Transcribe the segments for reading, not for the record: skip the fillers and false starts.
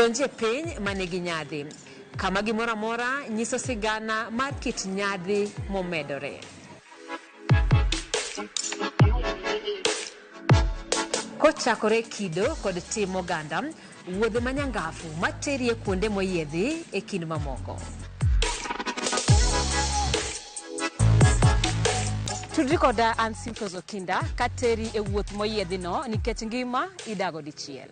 Donj e piny ma nigi nyadhi, kama gimoro amora nyiso sigana mar kit nyadhi momedore. Kochakore e kido kod tim oganda, wuodhe ma nyangafu materi e kuonde moyiedhi e kind mamoko. Tudri koda an Simfros Okinda kateri e wuoth moyiedhino nikech ngima idago dichiel.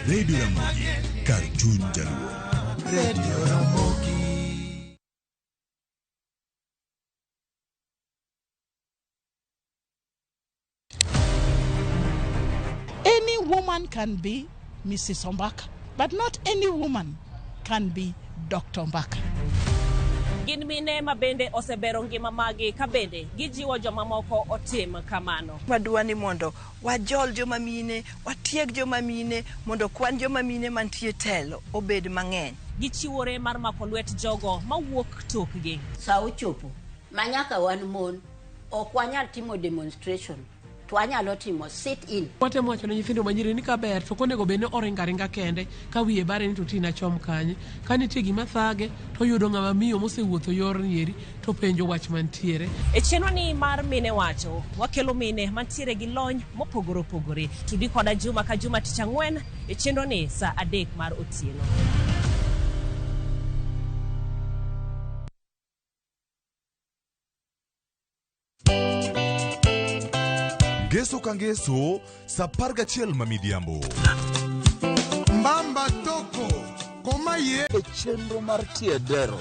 Radio Ramogi, kar chuny jaluo. Radio Ramogi. Any woman can be Mrs. Ombaka, but not any woman can be Dr. Ombaka. Gin mine ma bende osebero ngima magi ka bende gijiwo jomamoko otim kamano. Wadwa ni mondo wajol joma mine, watieg joma mine mondo kwan joma mine mantie telo obed mang'eny. Gichiwore mar mako lwet jogo mawuok tokgi. Sa ochopo ma nyaka wan mon ok wanyal timo demonstration to wanyalo timo sit in. Watemo wacho ne nyithindo manyiri ni kaber to ok onego bed ni oringo aringa kende ka wiye bare ni to tina chom kanye. Ka nitie gima thage to oyudo ng'ama miyo mosewuotho yorni eri to penjo wach mantiere. E chenroni mar Mine Wacho, wakelo mine mantiere gi lony mopogore opogore. Tudi koda juma ka juma tich ang'wen e chenroni saa 3 mar otieno. Ngeso ka ngeso, sa 11 ma midhiambo. Mbamba toko koma ye e chenro mar tiedero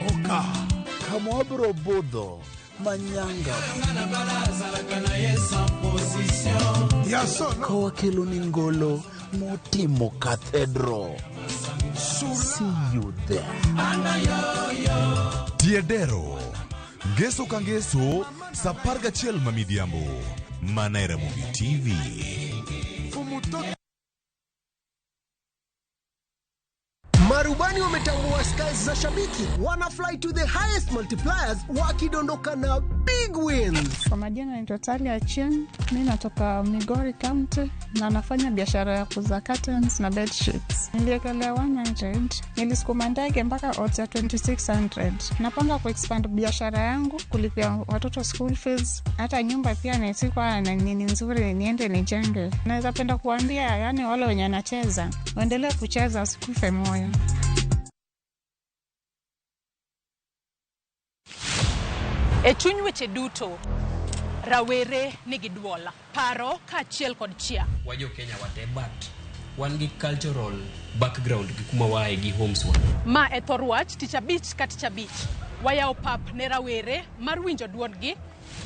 oka kama wabiro budho manyanga ya solo ka wakelo ni ngolo motimo cathedral. See you there. Tiedero. Ngeso ka ngeso, sa 11 ma midhiambo. Mana e Ramogi TV. fumutoto Marubani wametambua skies za shabiki, wana fly to the highest multipliers wakidondoka na big wins. Kwa majina naitwa Talia Achieng', mi natoka Migori County na nafanya biashara ya kuuza curtains na bed sheets. Niliekelea 100, nilisukuma ndege mpaka odds ya 2600. Napanga kuexpand biashara yangu, kulipia watoto school fees, hata nyumba pia nisikuwa na nini nzuri niende nijenge. Naweza penda kuambia yani wale wenye wanacheza waendelee kucheza, wasikufe moyo. E chuny weche duto, rawere nigi duol, paro kaachiel kod chia. Wajo Kenya wate but wan gi cultural background gi kuma waaye gi homes wa. Ma e thor wach tich abich ka tich abich. Wayawo pap ne rawere mar winjo duondgi,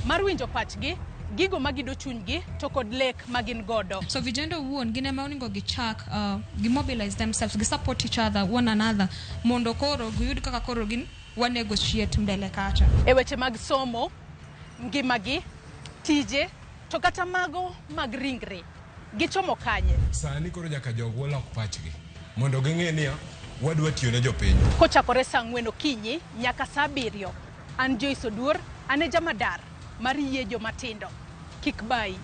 mar winjo pachgi, gigo magido chunygi to kod lek ma gin godo. So vijana owuon gin ema onego gichak gimobilize themselves, gisupport each other, one another mondo koro giyud kaka koro gin wa negotiate mbele kacha. E weche mag somo, ngimagi, tije, to kata mago mag ringre, gichomo kanye? Sani koro nyaka jogwa lok pachgi mondo ging'e niya wadwa tiyo ne jopiny. Kochakore saa 4 okinyi nyaka saa 7. An Joyce Oduor, an e jamadar mar yie jomatindo. Kik bayi.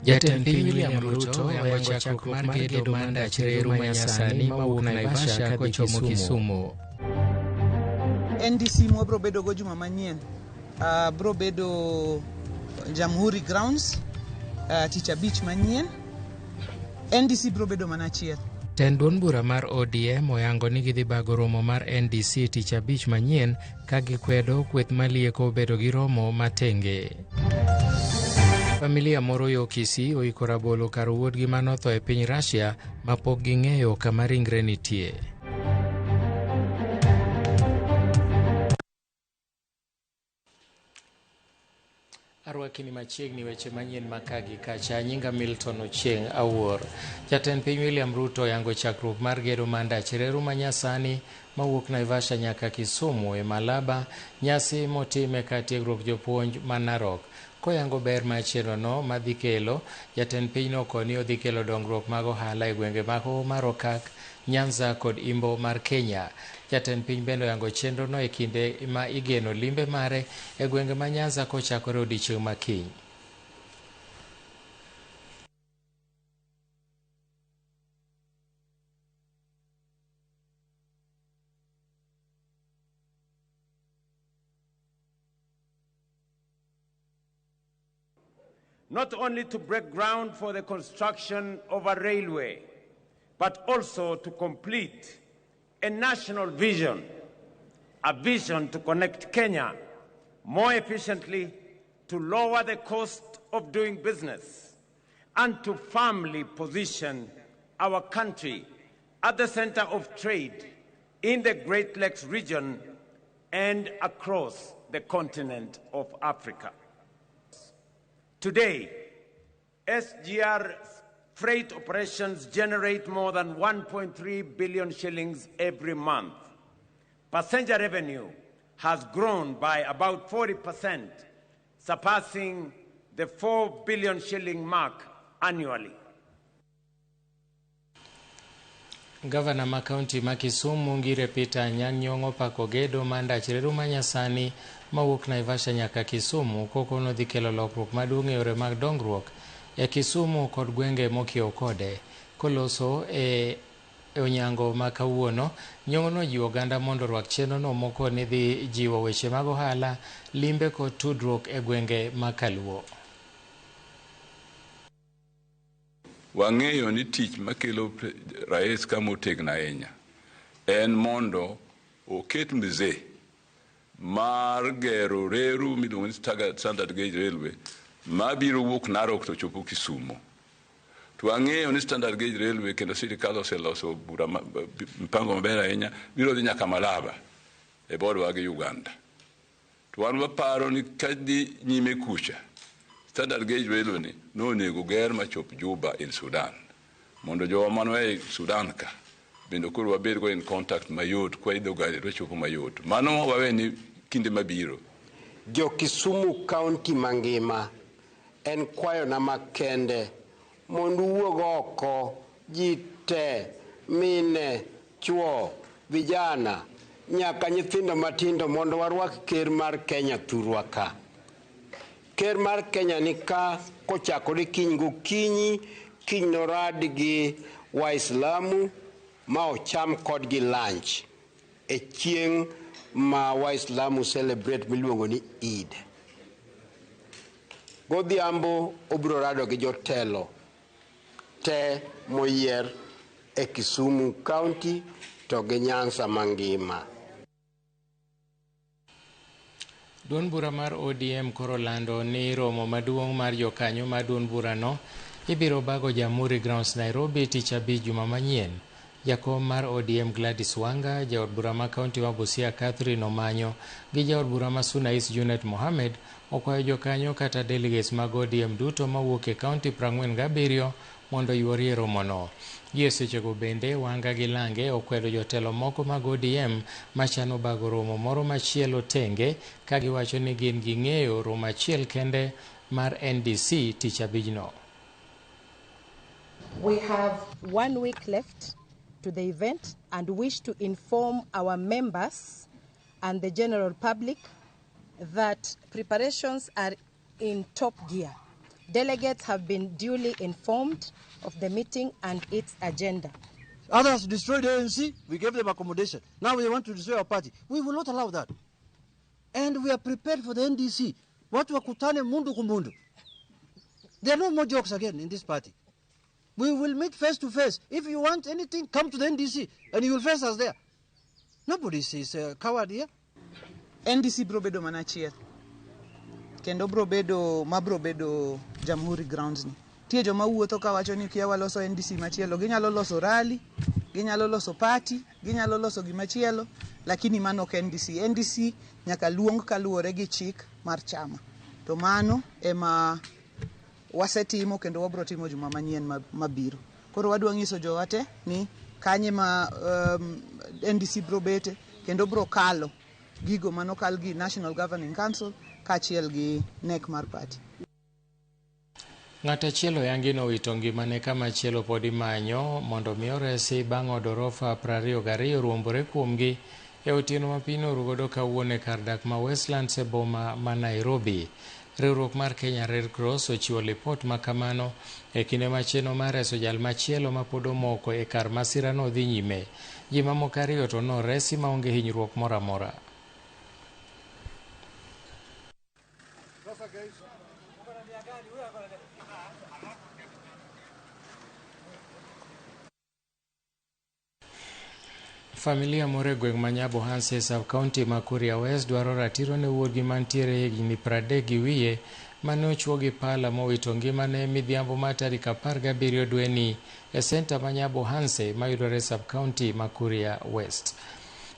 Jatend piny William Ruto oyango chakruok mar gedo mar ndach reru manyasani mawuok Naivasha kochomo Kisumu. NDC mwabro bedo go juma manyien bro bedo Jamhuri Grounds tich abich manyien. NDC bro bedo mana achiel. Tend duond bura mar ODM oyango ni gidhi bago romo mar NDC tich abich manyien ka gikwedo kweth malieko bedo gi romo matenge. Familia moro yo Kisii oiko rabolo kar wuodgi manotho e piny Russia ma pok ging'eyo kama ringre nitie. Arwakini machiegni weche manyien makagi kacha. Nyinga Milton Ochieng' Awuor. Jatend piny William Ruto oyango chakruok mar gedo mar ndach reru manyasani mawuok Naivasha nyaka Kisumu e Malaba, nyasi motime ka tiegruok jopuonj ma Narok. Koyango ber mar chenrono madhi kelo, jatend pinyno okoni odhi kelo dongruok mag ohala e gwenge mag Hoho mar Okak, Nyanza kod Imbo mar Kenya. Jatend piny bende oyango chenrono e kinde ma igeno limbe mare e gwenge ma Nyanza kochakore odiechieng' ma kiny. Not only to break ground for the construction of a railway, but also to complete a national vision, a vision to connect Kenya more efficiently, to lower the cost of doing business, and to firmly position our country at the center of trade in the Great Lakes region and across the continent of Africa. Today, SGR freight operations generate more than 1.3 billion shillings every month. Passenger revenue has grown by about 40%, surpassing the 4 billion shilling mark annually. Gavana ma kaunti ma Kisumu Ngire Peter Anyang' Nyong'o opako gedo mar ndach reru manyasani mawuok Naivasha nyaka Kisumu kokono dhi kelo lokruok maduong' e yore mag dongruok e Kisumu kod gwenge mokiewo kode. Koloso e onyango ma kawuono, Nyong'o nojiwo oganda mondo orwak chenrono mokoni dhi jiwo weche mag ohala, limbe kod tudruok e gwenge ma Kaluo. Wang'eyo ni tich makelo rais kama otegno ahinya en mondo oket mzee mar gero reru miluongo ni Standard Gauge Railway mabiro wuok Narok to chopo Kisumu. To wang'eyo ni Standard Gauge Railway kendo sirikal oseloso bura mpango maber ahinya biro dhi nyaka Malaba e border gi Uganda. To wan waparo ni kadhi nyime kucha Standard Gauge Railway ni nonego ger machop Juba in Sudan mondo jowa mano e Sudan ka bende koro wabed go in contact mayot kwa idho gari to chopo mayot. Mano wawe ni kinde mabiro. Jo Kisumu County mangima en kwayona makende mondo uwuog oko ji te, mine, chwo, vijana nyaka nyithindo matindo mondo warwak ker mar Kenya thurwa ka. Ker mar Kenya ni ka kochakore kiny gokinyi, kiny norad gi Waislamu ma ocham kodgi lunch e chieng' ma Waislamu celebrate miluongo ni Eid. Godhiambo obiro rado gi jotelo te moyier e Kisumu County to gi Nyanza mangima. Duond bura mar ODM koro lando ni romo maduong' mar jokanyo mar duond burano ibiro bago Jamhuri Grounds Nairobi tich abich juma manyien. Jakom mar ODM Gladys Wanga, jaod bura ma kaunti ma Busia Catherine Omanyo gi jaod bura ma Suna East Junet Mohamed okwayo jokanyo kata delegates mag ODM duto mawuok e kaunti 47 mondo yuori e romono. Gi e sechego bende Wanga gi Lange okwedo jotelo moko mag ODM machano bago romo moro machielo tenge ka giwacho ni gin ging'eyo romo achiel kende mar NDC tich abijno. We have 1 week left to the event and wish to inform our members and the general public that preparations are in top gear. Delegates have been duly informed of the meeting and its agenda. Others destroyed ANC, we gave them accommodation. Now they want to destroy our party. We will not allow that. And we are prepared for the NDC. Watu wakutane mundu kumundu. There are no more jokes again in this party. We will meet face to face. If you want anything, come to the NDC and you will face us there. Nobody is a coward here. NDC bro bedo mana achiel kendo bro bedo mabro bedo Jamhuri Grounds ni. Tie joma wuotho kawacho ni kia waloso NDC machielo, ginyalo loso rally, ginyalo loso party, ginyalo loso gimachielo, lakini mano ok NDC. NDC nyaka luong kaluwore gi chik mar chama. To mano ema wasetimo kendo wabro timo juma manyien mabiro. Koro wadwa nyiso jowa te ni kanye ma NDC bro bete kendo bro kalo gigo manokal gi National Governing Council kaachiel gi NEC mar party. Ng'at achiel oyangi nowito ngimane ka machielo pod imanyo mondo mi oresi bang' od orofa 22 ruombore kuomgi e otieno ma piny norugodo kawuono e kar dak ma Westlands e boma ma Nairobi. Riwruok mar Kenya Red Cross ochiwo lipot ma kamano e kinde ma chenro mar reso jal machielo ma pod omoko e kar masirano dhi nyime. Ji mamoko ariyo to noresi maonge hinyruok moro amora. Familia moro e gweng' ma Nyabohanse e sub-county ma Kuria West dwaro ratiro ne wuodgi mantiere higni 30 gi wiye mane ochwo gi pala mowito ngimane midhiambo mar tarik 17 dweni e senta ma Nyabohanse mayudore e sub-county ma Kuria West.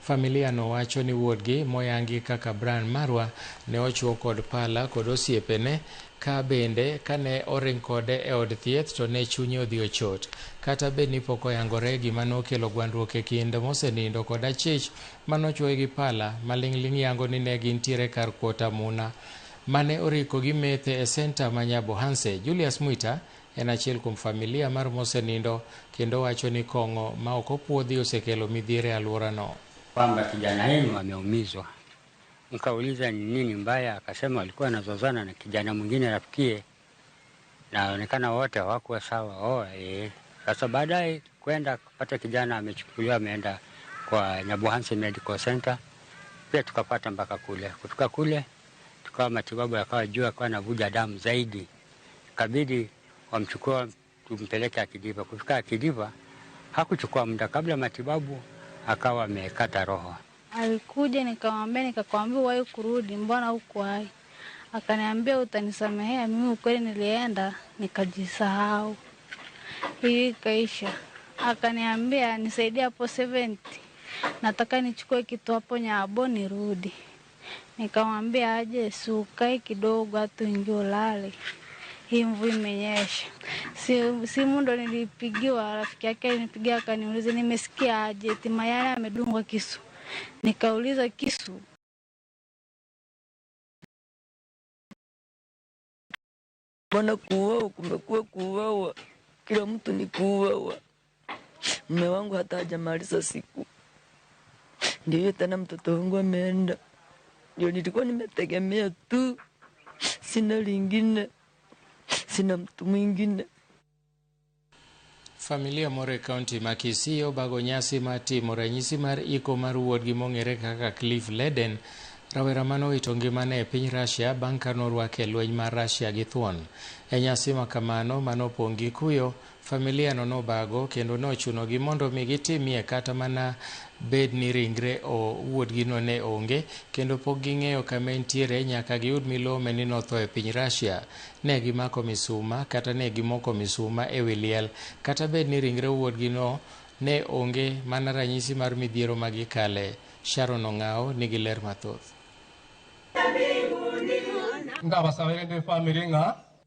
Familia no wacho ni wuodgi moyangi kaka Brian Marwa ne ochwo kod pala kod osiepene ka bende kane oring kode e od thieth to ne chunye odhi ochot. Kata bed ni pok oyangore gima nokelo gwandruok e kind mosenindo kod achich manochwoye gi pala maling'ling' yango ni ne gintiere kar kuot amuna mane oriko gi methe e senta ma Nyabohanse. Julius Mwita en achiel kuom familia mar mosenindo kendo wacho ni kong'o ma ok opuodhi osekelo midhiero e alworano. Kwamba kijana yenu ameumizwa. Nikauliza ni nini mbaya, akasema walikuwa wanazozana na kijana mwingine rafikie, na onekana wote hawakuwa sawa. Oh, Sasa baadaye kwenda kupata kijana amechukuliwa ameenda kwa Nyabohanse Medical Center, pia tukapata mpaka kule. Kutoka kule tukawa matibabu yakawa juu, akawa anavuja damu zaidi, ikabidi wamchukua tumpeleke Akidiva. Kufika Akidiva hakuchukua muda, kabla matibabu akawa amekata roho. Alikuja nikamwambia, nikakwambia wewe kurudi, mbona huko hai? Akaniambia utanisamehea, mimi ukweli nilienda nikajisahau. Hii ikaisha. Akaniambia nisaidie hapo 70. Nataka nichukue kitu hapo Nyabo nirudi. Nikamwambia aje sukai kidogo hata ingie ulale. Hii mvua imenyesha. Simu ndo nilipigiwa, rafiki yake alinipigia akaniuliza nimesikia aje Timayana amedungwa kisu. Nikauliza kisu. Mbona kuuawa kumekuwa kuuawa, kila mtu ni kuuawa. Mume wangu hata hajamaliza siku, ndio tena mtoto wangu ameenda. Ndio nilikuwa nimetegemea tu, sina lingine, sina mtu mwingine. Familia moro e kaunti ma Kisii obago nyasi mar timo ranyisi mar iko mar wuodgi mong'ere kaka Cliff Leden, rawera manowito ngimane e piny Russia bang' ka norwake e lweny mar Russia gi thuon. E nyasi ma kamano manopong' gi kuyo, familia no nobago kendo nochunogi mondo mi gitimie kata mana bed ni ringre wuodgino ne onge kendo pok ging'eyo kama entiere nyaka giyud milome ni notho e piny Russia. Ne gimako misuma kata ne gimoko misuma e wi liel kata bed ni ringre wuodgino ne onge, mana ranyisi mar midhiero ma gikale. Sharon Ong'ao nigi ler mathoth.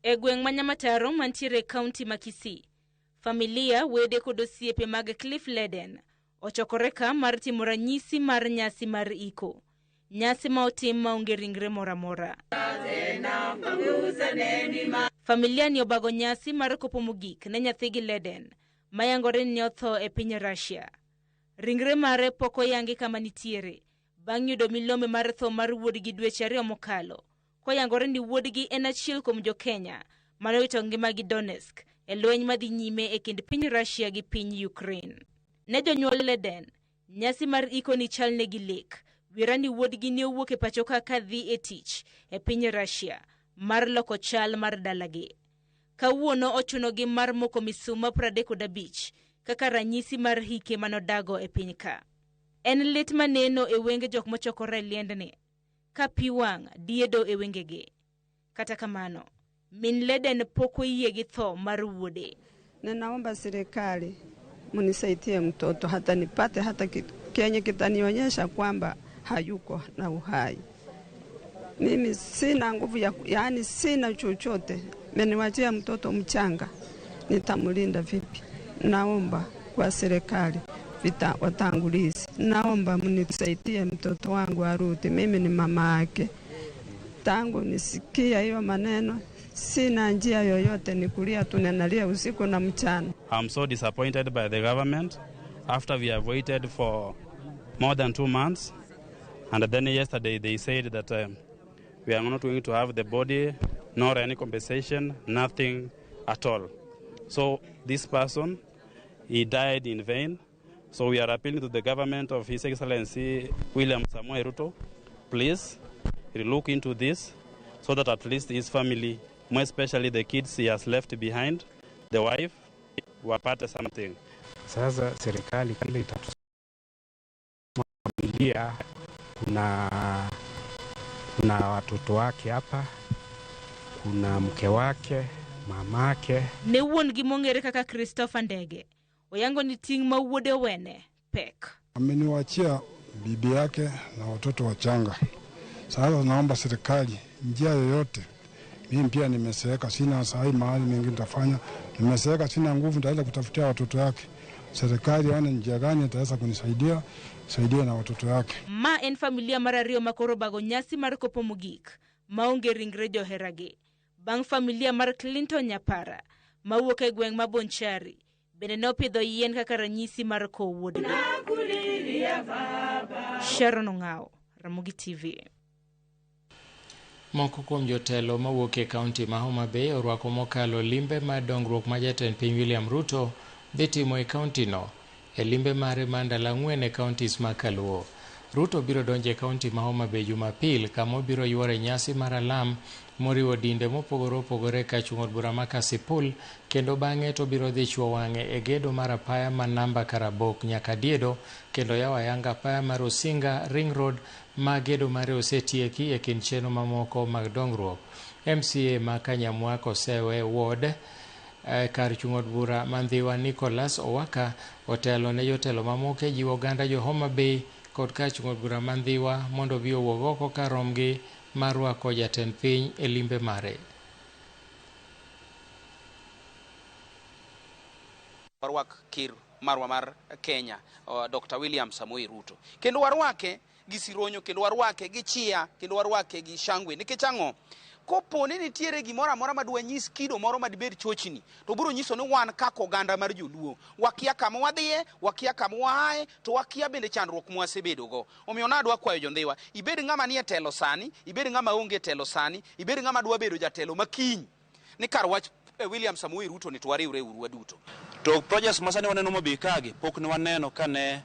E gweng' ma Nyamataro mantiere e kaunti ma Kisii, familia, wede kod osiepe mag Cliff Leden ochokore ka mar timo ranyisi mar nyasi mar iko. Nyasi ma otim maonge ringre moro amora. Familia ni obago nyasi mar kopo mogik ne nyathigi Leden, mayangore ni otho e piny Russia. Ringre mare pok oyangi kama nitiere, bang' yudo milome mar tho mar wuodgi dweche 2 mokalo, koyangore ni wuodgi en achiel kuom jo Kenya manowito ngimagi Donetsk e lweny madhi nyime e kind piny Russia gi piny Ukraine. Ne jonyuol Leden, nyasi mar iko ni chalnegi lek. Wirani wuodgi ne owuok e pacho ka kadhi e tich e piny Russia mar loko chal mar dalagi. Kawuono ochunogi mar moko misuma 35 kaka ranyisi mar hike manodago e piny ka. En lit maneno e wenge jok mochokore e liendni, ka pi wang' diedo e wengegi. Kata kamano, min Leden pok oyie gi tho mar wuode. Ninaomba serikali munisaidie mtoto hata nipate hata kitu kenye kitanionyesha kwamba hayuko na uhai. Mimi sina nguvu ya, yaani sina chochote. Meniwachia mtoto mchanga, nitamlinda vipi? Naomba kwa serikali vita watangulizi, naomba mnisaidie mtoto wangu arudi. Mimi ni mama yake. Tangu nisikia hiyo maneno, sina njia yoyote, ni kulia tu, ninalia usiku na mchana. I'm so disappointed by the government after we have waited for more than 2 months, and then yesterday they said that we are not going to have the body nor any compensation, nothing at all. So this person, he died in vain. So we are appealing to the government of His Excellency William Samoei Ruto, please look into this so that at least his family, more especially the kids he has left behind, the wife, wapate something. Sasa serikali kile itatusimamia, kuna watoto wake hapa, kuna mke wake, mamake. Ne wuon gi mong'ere kaka Christopher Ndege, oyango ni ting' ma wuode owene pek. Ameniwachia bibi yake na watoto wachanga. Sasa naomba serikali njia yoyote. Mimi pia nimeseeka, sina sahi mahali mengi nitafanya. Nimeseeka, sina nguvu nitaweza kutafutia watoto yake. Serikali aone njia gani itaweza kunisaidia, saidia na watoto yake. Ma en familia mar ariyo ma koro bago nyasi mar kopo mogik maonge ringre joheragi. Bang' familia mar Clinton Nyapara mawuok e gweng' ma Bonchari bende nopidho yien kaka ranyisi mar kowo wuodgi. Sharon Ong'ao, Ramogi TV. Moko kuom jotelo mawuok e kaunti ma Homa Bay orwako mokalo limbe mar dongruok ma jatend piny William Ruto dhi timo e kaunti no e limbe mare mar ndalo 4 e kauntis ma Kaluo. Ruto biro donjo e kaunti ma Homa Bay Jumapil kama obiro yuore nyasi mar alam moriwo dinde mopogore opogore ka chung' od bura ma Kasipul, kendo bang'e to biro dhi chuo wang'e e gedo mar apaya ma namba Karabok nyaka Diedo, kendo yawo ayanga apaya mar Osinga Ring Road ma gedo mare osetieki e kind chenro mamoko mag dongruok. MCA ma Kanyamwa Kosewe Ward kar chung' od bura ma Ndhiwa Nicholas Owaka otelo ne jotelo mamoko e jiwo oganda jo Homa Bay kod kar chung' od bura ma Ndhiwa mondo obi owuog oko ka romgi mar rwako jatend piny e limbe mare. Warwak ker marwa mar Kenya, Dr. William Samoei Ruto. Kendo warwake gi sironyo, kendo warwake gi chia, kendo warwake gi shangwe. Nikech ang'o? Kopo ni nitiere gimoro amora madwa nyis kido moro madibed chochni, to biro nyiso ni wan kaka oganda mar joluo wakia kama wadhiye, wakia kama waaye, to wakia bende chandruok mwasebedogo. Omiyo nadwa kwayo jondhiwa, ibed ng'ama nie telo sani, ibed ng'ama onge telo sani, ibed ng'ama dwa bedo jatelo makiny. Ni kar wach William Samoei Ruto ni to wariwre uru waduto. To projects masani waneno mobi kagi pok ne waneno kane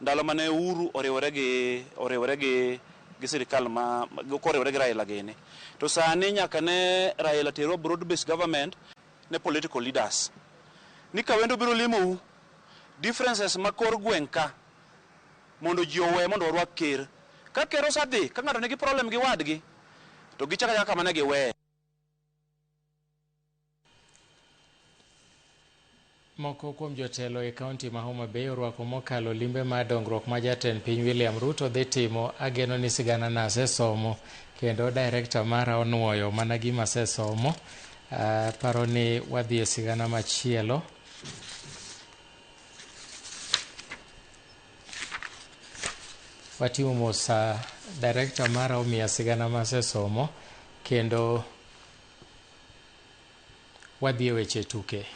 ndalo mane Uhuru oriwore gi sirikal ma koriwore gi Raila gini. To sani nyaka ne Raila tero broad based government ne political leaders. Ni kawendo biro limou differences ma kor gweng' ka mondo ji owe mondo orwak ker. Ka ker osedhi, ka ng'ato nigi problem gi wadgi to gichako achaka kama ne giweye. Moko kuom jotelo e kaunti ma Homa Bay orwako mokalo limbe mar dongruok ma jatend piny William Ruto dhi timo. Ageno ni sigana na asesomo kendo director mara onuoyo mana gima asesomo. Paro ni wadhi e sigana machielo. Watimo mos, director mara omiya sigana ma asesomo kendo wadhi e weche tuke.